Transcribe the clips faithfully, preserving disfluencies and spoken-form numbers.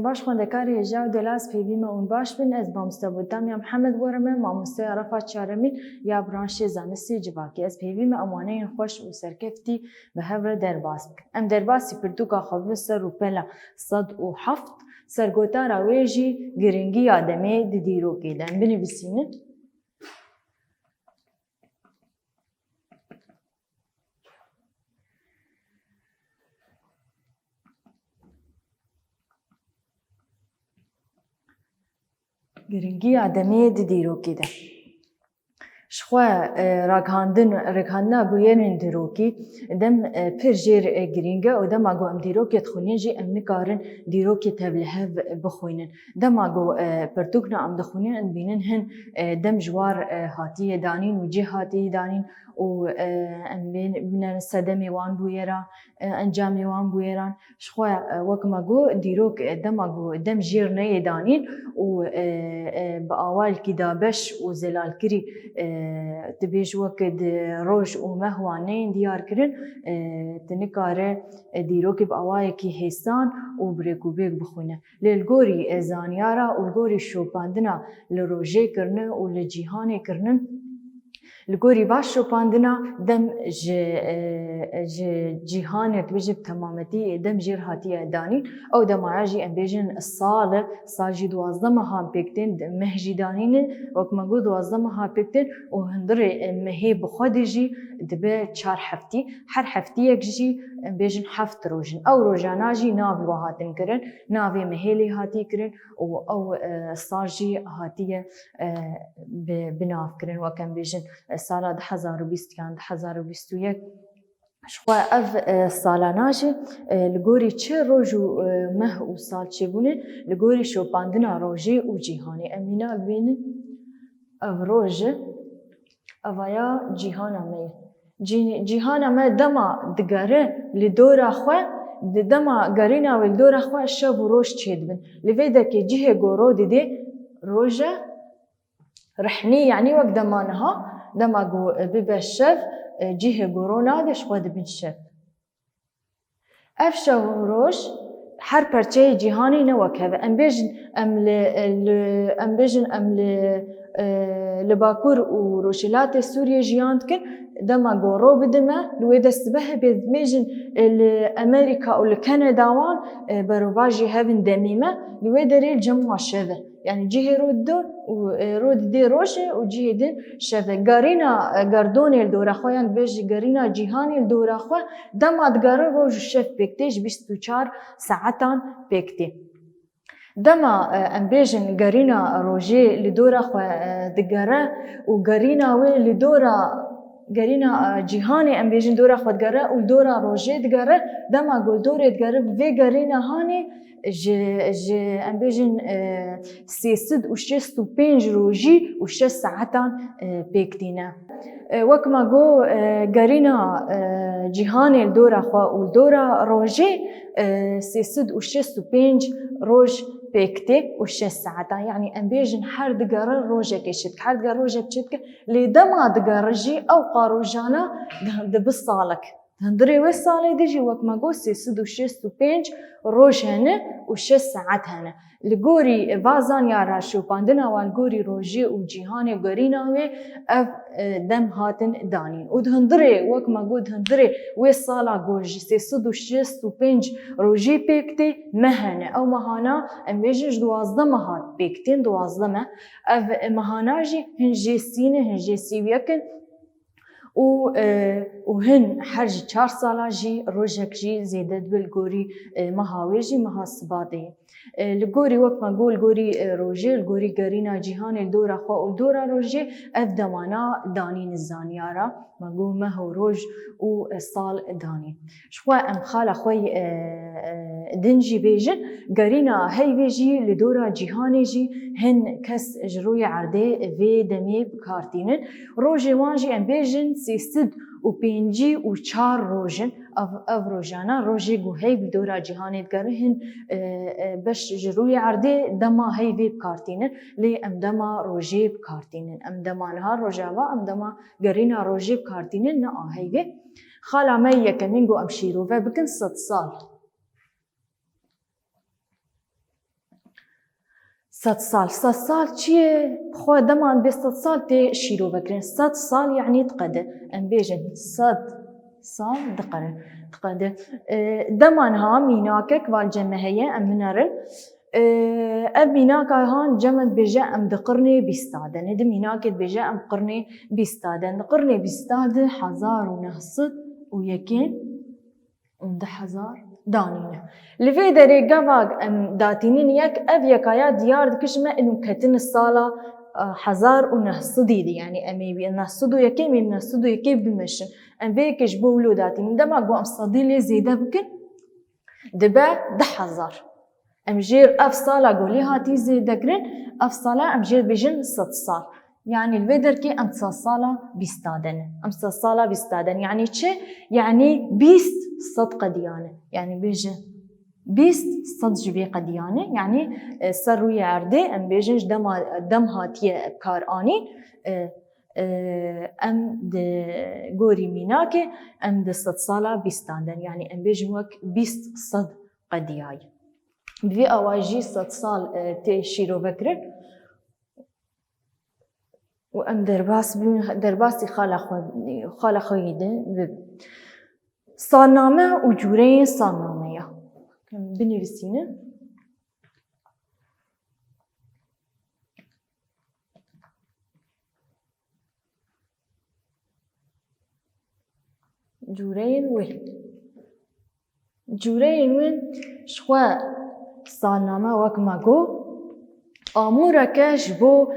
Baş xwendekarê hêja û delal, ez pêvî me hûn baş bin. Ez mamoste Botamya Mihemed Boreme, mamosteya refa çaremîn ya branşê zanistê civakê. Ez pêvî me em waneyên xweş û serkeftî bi hev re derbas bikin. Em derbasî pirtûka xwe bibin ser rûpela sed û heft, sergotara wê jî Giringiya demê di dîrokê de. Em binivîsînin. Giringiya demê di dîrokê de. Ji xwe, e, ragihandin, raghandina bûyerên dîrokî dem, e, pir jêr, e, girîng e û dema ku em dîrokê dixwînin jî em nikarin dîrokê tevlihev bixwînin. Dema ku, e, pirtûkna em dixwînin, em dibînin hin, e, dem ji war, e, hatiye danîn û cih hatiye danîn û, e, em bên-, bînin sedemê wan bûyera, e, encamê wan bûyeran. Ji xwe, e, wek me got, dîrok, e, dema ku dem jêr neyê danîn û, e, e, bi awayekî dabeş û zelalkirî, e, dibêj wek di roj û meh wan neyên diyar kirin, e, tu nikare, e, dîrokê bi awayekî hêsan û bi rêk û bêk bixwîne. Lê li gorî, e, zanyara û li gorî şopandina li rojê kirine û li cîhanê kirinin, li gorî va şopandina dem ji, e, ji cîhanê, dibêje bi temametî dem jêr hatiye danîn. Ew demaya jî em bêjin sal e, sal jî duwazdeh mehan pêk tên, meh jî danîne, wek me got duwazdeh meha pêk tên û hundirê, e, mehê bi xwe de jî dibe çar heftî. Her heftiyek jî em bêjin heft roj in. Ew rojana jî nav li we hatin kirin, navê mehê lê hatî kirin û ew, e, sal jî hatiye, e, bi, bi nav kirin, wek em bêjin, e, sala du hezar û bîst yan du hezar û bîst û yek. Ji xwe ev, e, salana jî, e, li gorî çi roj û, e, meh û sal çêbûne, li gorî şopandina rojê û cîhanê. Em mîna bibînin, ev roj e, eva ya cîhana me ye. Cî-, cîhana me dema digere li dora xwe, di dema gerîna wê li dora xwe şev û roj çêdibin. Li vê dekê cihê ku ro didê roj e, rihnî, yanî wek dema niha, dema ku bibe şev, e, cihê ku ro nade, ji xwe dibin şev. Ev şev û roj her perçeyê cîhanê ne wek hev e. Em bêjin em li, li, em bêjin em li, e, li Bakur û Rojhilatê Sûriyê jiyan dikin. Dema ku ro bidime, li wê de sibe hebe, dibêjin, e, li Amerîka û li Kanada wan, e, berovajî hev in demê me, li wê derê li cem wan şev e. Yanî cihê ro dido û, e, ro didê roj e û cihê din şev e. Gerîna, e, gerdonê li dora xwe, yan dibêjî gerîna cîhanê li dora xwe, dema digere roj û şev pêk tê, ji bîst û çar saetan pêk tê. Dema, e, em bêjin gerîna rojê li dora xwe, e, digere û gerîna wê li dora, gerîna, e, cîhanê em bêjin dora xwe digere û li dora rojê digere, dema ku li dorê digere bi vê gerîna hanê ji, ji, em bêjin, e, sê sed û şêst û pênc rojî û şeş saetan, e, pêk tîne. E, wek me got, e, gerîna, e, cîhanê li dora xwe û li dora rojê, e, sê sed û şêst û pênc roj pêk tê û şeş saetan. Yanî em bêjin her digere rojekê çêdike, her digere rojek çêdike, lê dema digere jî ew qa rojana di, dibi salek. Di hundirê wê salê de jî, wek me got, sê sed û şêst û pênc roj hene û şeş saet hene. Li gorî va zanyara şopandina wan, li gorî rojê û cîhanê û gerîna wê, ev, e, dem hatin danîn. Û di hundirê, wek me got, di hundirê wê sala ku ji sê sed û şêst û pênc rojî pêk tê, meh hene. Ew mehana em bêjin ji duwazdeh meha pêk tên, duwazdeh meh. Ev mehana jî hin jê sî ne, hin jê sî û yek in. Û, e, û hin her ji çar sala jî rojek jî zêde dibe li gorî, e, meha wê jî, meha Sibatê. E, li gorî, wek me got, li gorî, e, rojê, li gorî gerîna cîhanê li dora xwe û li dora rojê, ev demana danî nizaniyara, me got meh û roj û, e, sal danî. Ji xwe em xala xwe, e, e, din jî bêjin, gerîna heyvê jî li dora cîhanê jî hin kes ji rûyê erdê vê demê bi kar tînin. Rojê wan jî em bêjin sê sed û pêncî û çar roj in. Ev, ev rojana rojê ku heyv li dora cîhanê digere hin, e, e, beş ji rûyê erdê dema heyvê bi kar tînin. Lê em dema rojê bi kar tînin. Em dema niha rojava, em dema gerîna rojê bi kar tînin, ne a heyvê. Xala me yekemîn ku em şîrove bikin sed sal. Sed sal. Sed sal çi ye? Xwe dema em bê sed sal tê şîrove kirin. Sed sal yanî diqede. Em bêjin sed sal diqere-, diqede. E, dema niha mînakek val cem me heye, em binerin. E, ev mînaka han cem me dibêje em di qirnê bîsta de ne. Di mînakê dibêje em qirnê bîsta de. Di qirnê bîsta de hezar û neh sed û yekê û du hezar danîne. Li vê derê gava em datînin yek, ev yekaya diyar dike ji me ino ketine sala, e, hezar û neh sedî de, yanî em ê wî neh sed û yekê, em ê neh sed û yekê bimeşin. Em vê yekê ji bo wilo datînin. Dema ku em sedî lê zêde bikin, dibe du hezar. Em jê ev sala ku lê hatî zêde kirin, ev sala em jê bêjin sed sal. Yanî li vê derkê em sed sala bîsta de ne. Em sed sala bîsta de ne. Yanî çi? Yanî bîst sed qediyane. Yanî bêje bîst sed ji vê qediyane. Yanî, e, ser rûyê erdê em bêjin ji dema, dem hatiye kar anîn, e, e, em di gorî mînakê em di sed sala bîstan de ne. Yanî em bêjin wek bîst sed qediyaye. Bi vî awayî jî sed sal, e, tê şîrove kirin. Û em derbas bibin, derbasî xala xwe, xala xwe yê de bibin. Salname û cûreyên salnameya. Em binivîsînin. Cûreyên wê. Cûreyên wê, ji xwe salname wek me got, amûreke ji bo,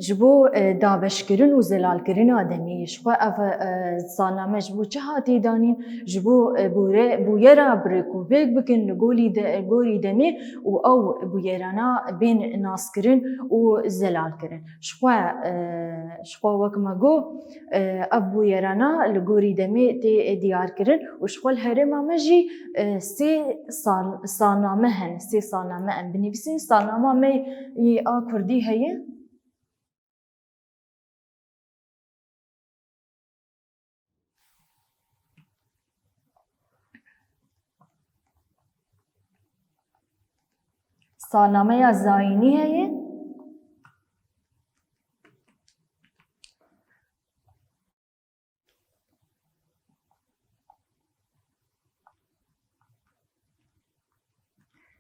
ji bo, e, dabeşkirin û zelalkirina demê ye. Ji xwe ev, e, salname ji bo çi hatî danîn? Ji bo, e, bûre-, bûyera bi rêkûpêk bikin li golî de-, gorî demê û ew bûyerana bên naskirin û zelalkirin. Ji xwe, e, ji xwe wek me got, e, ev bûyerana li gorî demê tê diyar kirin û ji xwe li herêma me jî, e, sê sal-, salname hene, sê salname em binivîsîn. Salnama me yê a kurdî heye. Salnameya zayînî heye.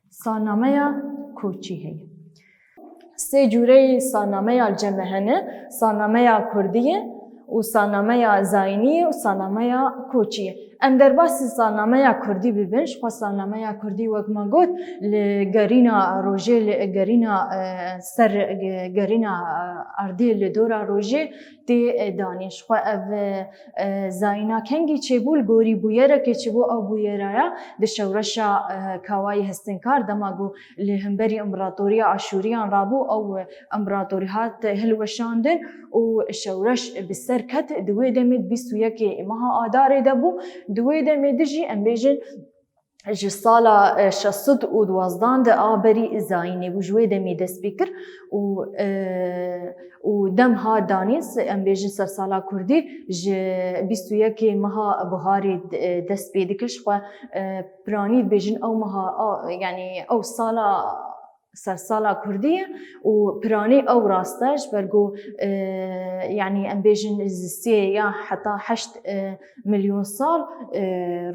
Salnameya koçî heye. Sê cûreyî salnameya li cem me hene, salnameya kurdî ye û salnameya zayînî ye û salnameya koçî ye. Em derbasî salnameya kurdî bibin, ji xwe salnameya kurdî wek me got, li gerîna rojê, li gerîna, e, ser, e, gerîna, e, erdê li dora rojê tê, e, danîn. Ji xwe ev, e, e, zayîna kengî çêbû, li gorî bûyerekê çêbû, ew bûyeraya di şewreşa, e, Kawayî Hestinkar, dema ku li hemberî împaratoriya Aşûriyan rabû, ew împaratorî hat hilweşandin û şewreş bi ser ket. Di wê demê di bîst û yekê meha Adarê de bû. Di wê demê de jî em bêjin, ji sala, e, şeş sed û duwazdan de a berî zayînê bû, ji wê demê dest pê kir û, e, û dem hat danîn, em bêjin sersala kurdî ji bîst û yekê meha buharê, e, dest pê dike. Ji xwe, e, piranî dibêjin ew meha, a, yanî ew sala sersala kurdî ye û piranî ew rast e, ji ber ku, e, yanî em bêjin sê ya heta heşt, e, milyon sal, e,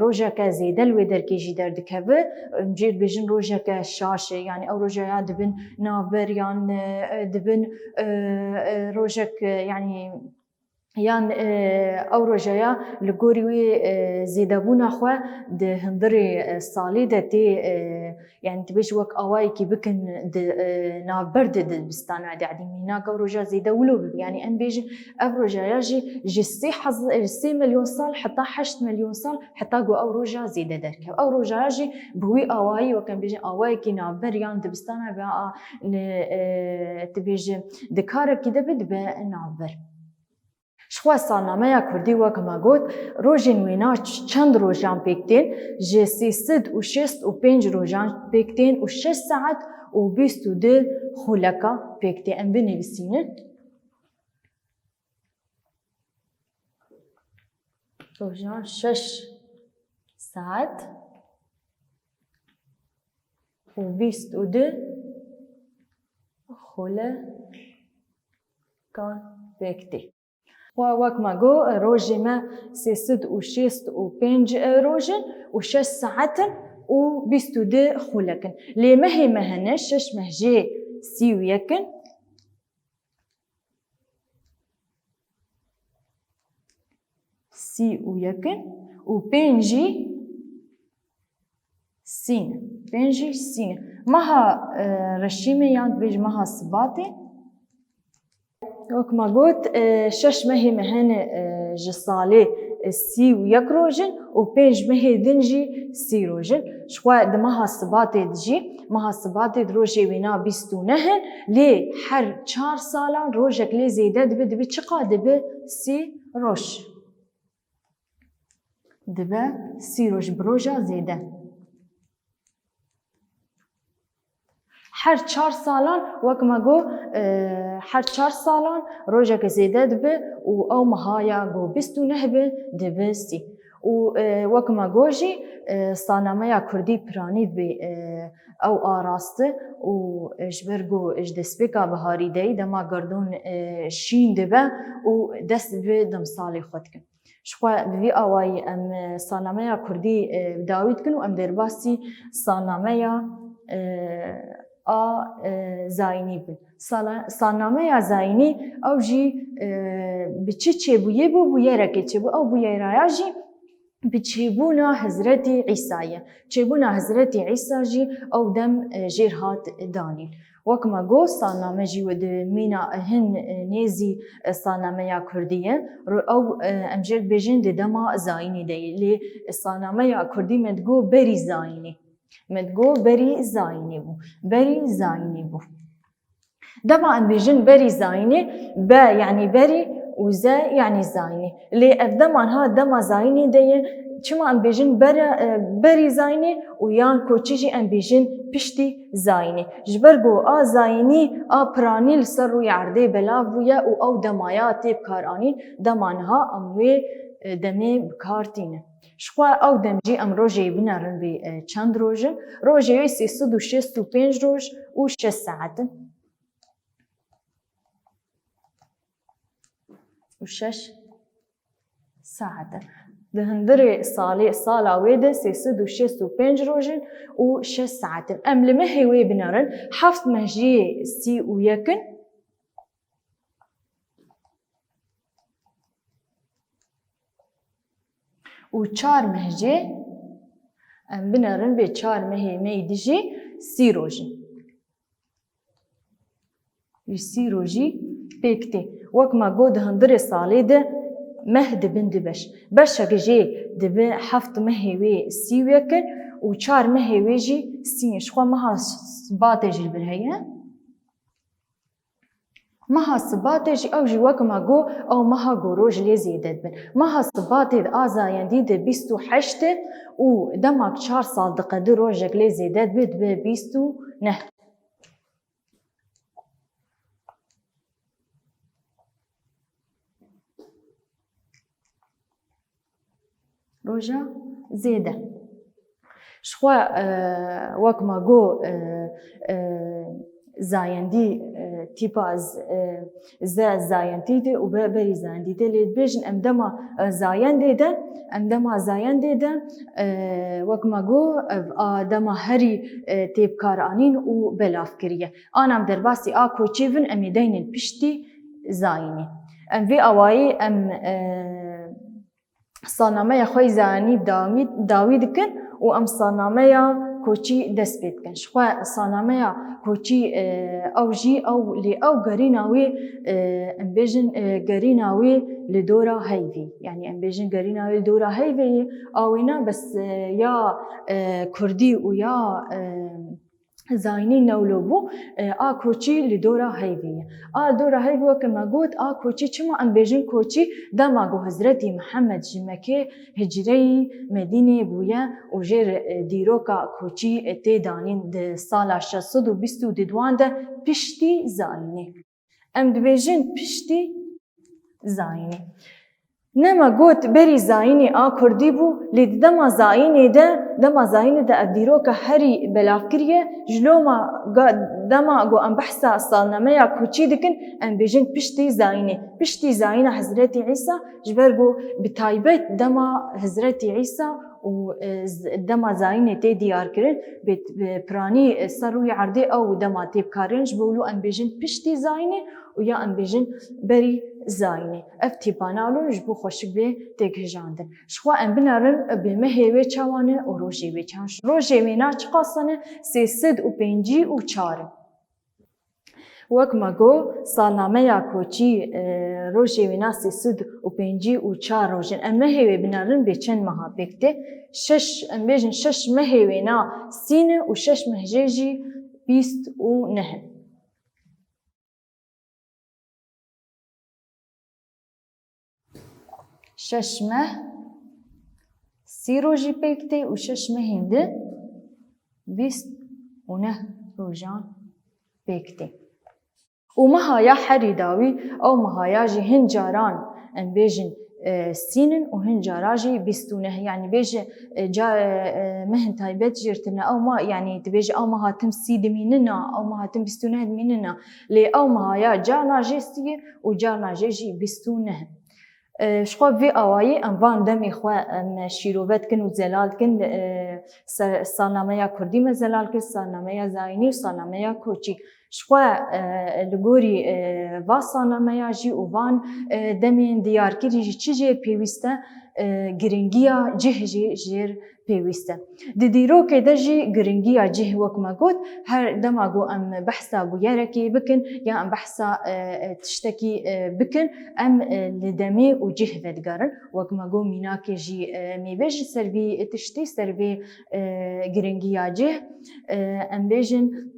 rojeke zêde li wê derkê jî derdikeve. Em jê dibêjin rojeke şaş e, yanî ew roja ya dibin navber yan, e, dibin, e, e, rojek, e, yanî yan, e, ew roja ya li gorî wê, e, zêdebûna xwe di hundirê, e, salê de tê, e, yanî dibêjin wek awayekî bikin di, e, navber de di dibistana de, edî mînak ew roja zêde wilo bibe. Yanî em bêjin ev roja ya jî ji sê hez-, e, sê milyon sal heta heşt milyon sal, heta ku ew roja zêde derkeve. Ew roja ya jî bi wî awayî, wek em bêjin, awayekî navber yan dibistana be a, ne, e, dibêje di karekî de be dibe navber. Ji xwe salnameya kurdî wek me got, rojên wêna ç-, çend rojan pêk tên, ji sê sed û şêst û pênc rojan pêk tên û şeş saet û bîst û du xuleka pêk tê. Em binivîsînin. Rojan şeş saet û bîst û du xulekan pêk tê. Xwe wek me got, rojê me sê sed û şêst û pênc roj in û şeş saet in û bîst û du xulek in. Lê mehê me hene, şeş meh jê sî û yek in. Sî û yek in û pênc jî sîn. Pênc jî sîn. Meha, e, reşîmê yan dibêj meha sibatê. Wek me got, e, şeş mehê me hene, e, ji salê, e, sî û yek roj in û pênc mehê din jî sî roj in. Ji xwe di meha sibatê de jî, meha sibatê di rojê wêna bîst û neh in, lê her çar salan rojek lê zêde dibe, dibe çiqa dibe? Sî roj. Dibe sî roj, bi roja zêde. Her çar salan, wek me got, e, her çar salan rojeke zêde dibe û ew meha ya ku bîst û neh be, dibe sî. Û, e, wek me got jî, e, salnameya kurdî piranî dibe, e, ew a rast e û, e, ji ber ku ji destpêka biharî de yî, dema gerdûn, e, şîn dibe û dest bi demsalê xwe dikin. Ji xwe bi vî awayî em, e, salnameya kurdî, e, bi dawî dikin û em derbasî salnameya, e, a, e, zayînî bin. Sala-, salnameya zayînî ew jî, e, bi çi çêbûyê bû? Bûyerekê çêbû. Ew bûyeraya jî bi çêbûna Hezretî Îsa ye. Çêbûna Hezretî Îsa jî ew dem, e, jêr hat danîn. Wek me got, salname jî wê di mîna hin, e, nêzî, e, salnameya kurdî ye. Ro-, ew, e, em jê dibêjin di dema zayînî de ye. Lê salnameya kurdî me digot berî zayînî. Me digot berî zayînî bû. Berî zayînî bû. Dema em bêjin berî zayînê, be yanî berî û ze yanî zayînê. Lê ev dema niha dema zayînê de ye, çima em bêjin bere-, e, berî zayînê û yan koçî jî em bêjin piştî zayînê? Ji ber ku a zayînî a piranî li ser rûyê erdê belav bûye û ew dema ya tê bikaranîn, dema niha em wê, e, demê bi kar tînin. Ji xwe ew dem jî em rojê binerin vê, e, çend roj in. Rojê wê sê sed û şêst û pênc roj û şeş saet in. Û şeş saet in. Di hundirê salê, sala wê de sê sed û şêst û pênc roj in û şeş saet in. Em li mehê wê binerin, heft meh jê sî û yek in. Û çar meh jê, em binerin vê çar mehê me yî di jî sî roj in. Ji sî rojî pêk tê. Wek me got, di hundirê salê de meh dibin du beş. Beşek jê dibe heft mehê wê sî û yek in û çar mehê wê jî sî in. Ji xwe meha sibatê jî li vir heye. Meha sibatê jî, ew jî wek me got, ew meha ku roj lê zêde dibin. Meha sibatê di a zayendî de bîst û heşt e û dema ku çar sal diqede rojek lê zêde dibe, dibe bîst û neh. Roja zêde. Ji xwe, e, wek me got, e, e, zayendî, e, tîpa z-, e, ze zayendî de û be-, berî zayendî de lê dibêjin em dema, e, zayendê de, em dema zayendê de, e, wek me got, ev a dema herî, e, tê bikaranîn û belav kiriye. Ana em derbasî a koçî bin, em ê deynin piştî zayînê. Em vê awayî em, e, salnameya xwe yî zayînî dawî, dawî dikin û em salnameya koçî dest pê dikin. Ji xwe salnameya koçî, e, ew jî ew, lê ew gerîna wê, e, em bêjin, e, gerîna wê li dora heyvê. Yanî em bêjin gerîna wê li dora heyvê ye, a wêna bes, e, ya, e, kurdî û ya, e, zayînî newlo bû, e, a koçî li dora heyvê ye. A dora heyvê weke me got, a koçî, çima em bêjin koçî, dema ku Hezretî Mihemed ji Mekê hicreyî Medînê bûye û jê re, e, dîroka koçî, e, tê danîn di sala şeş sed û bîst û duwan de piştî zayînê. Em dibêjin piştî zayînê. Nema got berî zayînê a kurdî bû, lê di dema zayînê de, dema zayînê de ev dîroka herî belav kiriye, ji loma ga-, dema ku em behsa salnameya koçî dikin, em bêjin piştî zayînê. Piştî zayîna Hezretî Îsa, ji ber ku bi taybet dema Hezretî Îsa û, e, z-, dema zayînê tê diyar kirin, bê, bi piranî, e, ser rûyê erdê ew dema tê bikarin, ji bo wilo em bêjin piştî zayînê û ya em bêjin berî zayînê. Ev tîpana lo ji bo xweşik bê têkijandin. Ji xwe em binerin, e, bê mehê wê çawa ne û rojê wê çawa ne. Rojê wê na çiqas ne? Sê sed û pêncî û çar in. Wek me got, salnameya koçî, e, rojê wê na sê sed û pêncî û çar roj in. Em mehê wê binerin bê çend meha pêk tê? Şeş, em bêjin şeş mehê wê na sî ne û şeş meh jê jî bîst û neh in. Şeş meh sî rojî pêk tê û şeş mehên din bîst û neh rojan pêk tê. Û meha ya herî dawî, ew meha ya jî hin caran, em bêjin, e, sîn in û hin cara jî bîst û neh. Yanî bêje, e, ca-, e, e, mehin taybet jê re tune. Ew ma, yanî dibêje ew meha tim sî dimînina, ew meha tim bîst û neh dimînina. Lê ew meha ya carna jê sî ye û carna jê jî bîst û neh. E, ji xwe vê awayî em van demê xwe em şîrove dikin û zelal dikin, e, se-, salnameya kurdî me zelal kir, salnameya zayînî û salnameya koçî. Ji xwe, e, li gorî, e, va salnameya jî û van, e, demên diyarkirî jî çi jêr pêwîst e, e, giringiya cih jî jêr pêwîst e. Di dîrokê de jî giringiya cih, wek me got, her dema ku em behsa bûyerekê bikin ya em behsa, e, e, tiştekî, e, bikin, em, e, li demê û cih vedigerin. Wek me got, mînakê jî, e, em ê bêjin ser vî tiştî, ser vê, e, giringiya cih, e, em bêjin,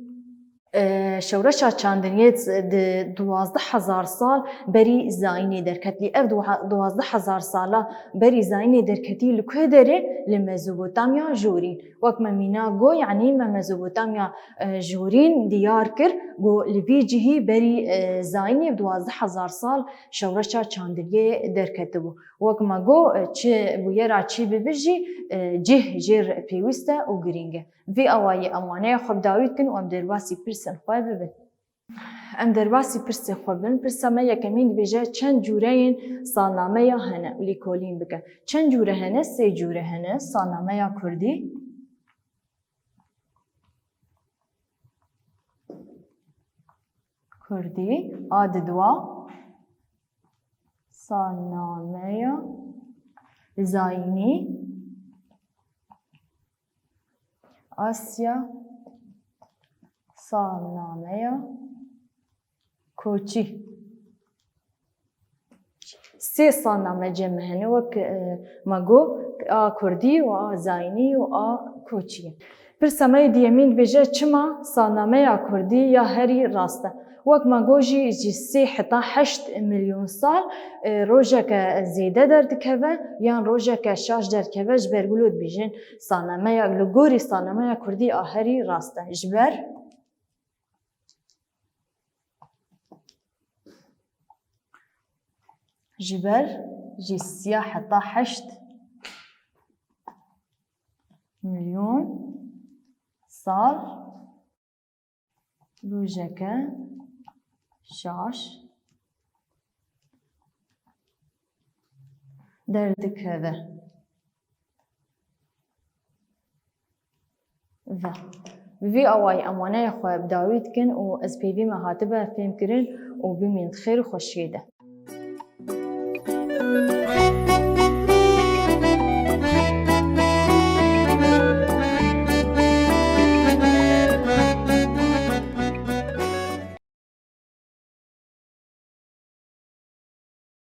e, şewreşa çandiniyê di duwazdeh hezar sal berî zayînê derket. Lê ev duha-, duwazdeh hezar sala berî zayînê derketî li ku derê? Li Mezopotamya jorîn. Wek me mîna got, yanî me Mezopotamya, e, jorîn diyar kir, got li vî cihî berî, e, zayînê bi duwazdeh hezar sal şewreşa çandiniyê derketibû. Wek me got, e, çi bûyera çi bibe jî, e, cih jêr pêwîst e û girîng e. Vê awayî em waneya xwe bi dawî dikin û em derbasî pirsên xwe bibin. Em derbasî pirsê xwe bin. Pirsa me yekemîn dibêje, çend cûreyên salnameya hene? Û lêkolîn bike. Çend cûre hene? Sê cûre hene. Salnameya kurdî, kurdî, a di dua, salnameya zayînî, Asya, salnameya koçî. Sê salname cem me hene, wek, e, me got, a kurdî û a zayînî û a koçî. Pirsa me yê diyemîn dibêje, çima salnameya kurdî ya herî rast e? Wek me got jî, ji sê heta heşt milyon sal, e, rojeke zêde derdikeve yan rojeke şaş derdikeve, ji ber wilo dibêjin salnameya, li gorî salnameya kurdî a herî rast e. Ji ber, ji ber ji sê heta heşt milyon sal rojeke şaş derdikeve. Ve. Bi vî awayî em waneya xwe bi dawî dikin û ez pêvî me hatibe fêhmkirin û bimîn di xêr û xweşiyê de.